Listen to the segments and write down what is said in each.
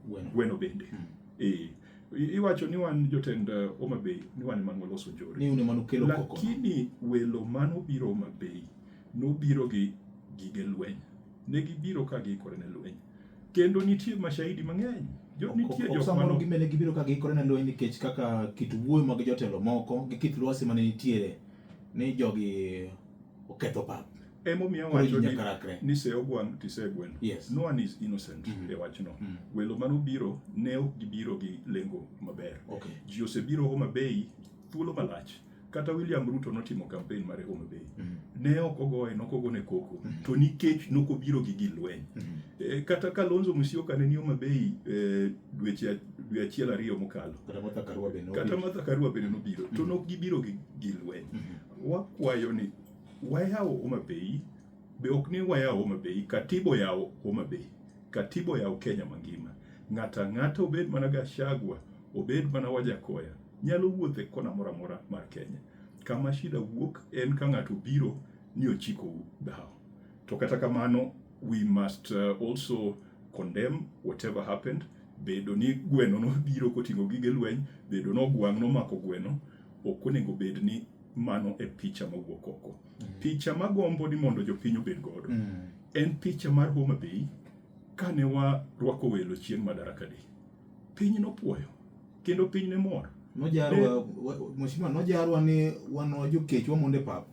Gweno. Gweno bende. Eh, iwacho ni wan jotend Homa Bay ni wan ema waloso njore. Ni un ema nukelo koko. Lakini welo manobiro Homa Bay nobiro gi gige lweny. Ne gibiro ka giikore ne lweny. Kendo nitie mashahidi mang'eny. Jo, nitie Ok jok samoro mano gibende gibiro ka giikore ne lweny nikech kaka kit wuoyo mag jotelo moko gi kit lwasi mane nitiere ni jogi oketho pap. Emomiyo Koro ji awacho ni nyaka rakre. ni se ogwang' tise gweno. No one is innocent e wachno. Welo manobiro ne ok gibiro gi lengo maber. Ji osebiro Homa Bay thuolo malach. Kata William Ruto notimo campaign mare Homa Bay. Ne ok ogoye, ne ok ogone koko. To nikech nokobiro gi gi lweny. Kata Kalonzo Musyoka ne ni Homa Bay dweche dwe achiel ariyo mokalo. Kata Martha Karua bende Kata nobiro. Martha Karua bende nobiro. To nok gibiro gi lweny. Wakwayo ni wayawo Homa Bay, be ok ni wayawo Homa Bay, katiba oyawo Homa Bay. Katiba oyawo Kenya mangima. Ng'ato ang'ata obed mana Gachagua, obed mana Wajakoya, nyalo wuotho e kona moro amora mar Kenya. Kama shida wuok en ka ng'ato obiro ni ochikou dhawo. To kata kamano, we must also condemn whatever happened. Bedo ni gweno nobiro koting'o gige lweny, bedo ni ogwang' nomako gweno, ok onego bed ni mano e picha mawuok oko. Picha magombo ni mondo jopiny obed godo en picha mar Homa Bay kane warwako welo chieng' Madaraka Day. Piny nopuoyo kendo piny ne mor. Nojarwa, mheshimiwa, nojarwa ni wan jokech wamondo e pap.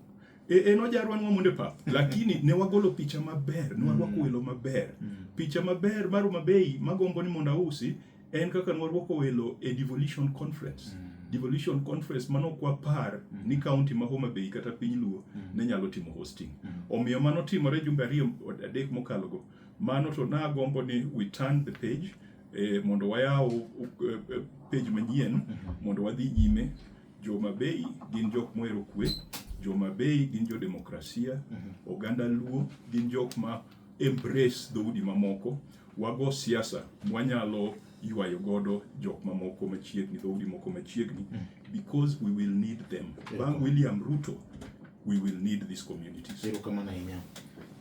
E nojarwa ni wamondo e pap, lakini ne wagolo picha maber, ne warwako welo maber. Picha maber mar Homa Bay magombo ni mondo ausi en kaka ne warwako welo e Devolution Conference. Devolution Conference mano ok wapar ni county ma Homa Bay kata piny Luo ne nyalo timo hosting. Omiyo mano timore jumbe 2 3 mokalo go. Mano to nagombo ni we turn the page mondo wayaw page manyien mondo wadhi nyime. Jo Homa Bay gin jok mohero kwe, jo Homa Bay gin jo demokrasia, oganda Luo gin jok ma embrace dhoudi mamoko. Wago siasa mwanyalo ywayo godo jok mamoko machiegni, dhoudi moko machiegni, because we will need them. Bang' William Ruto, we will need these communities. Erokamano ahinya.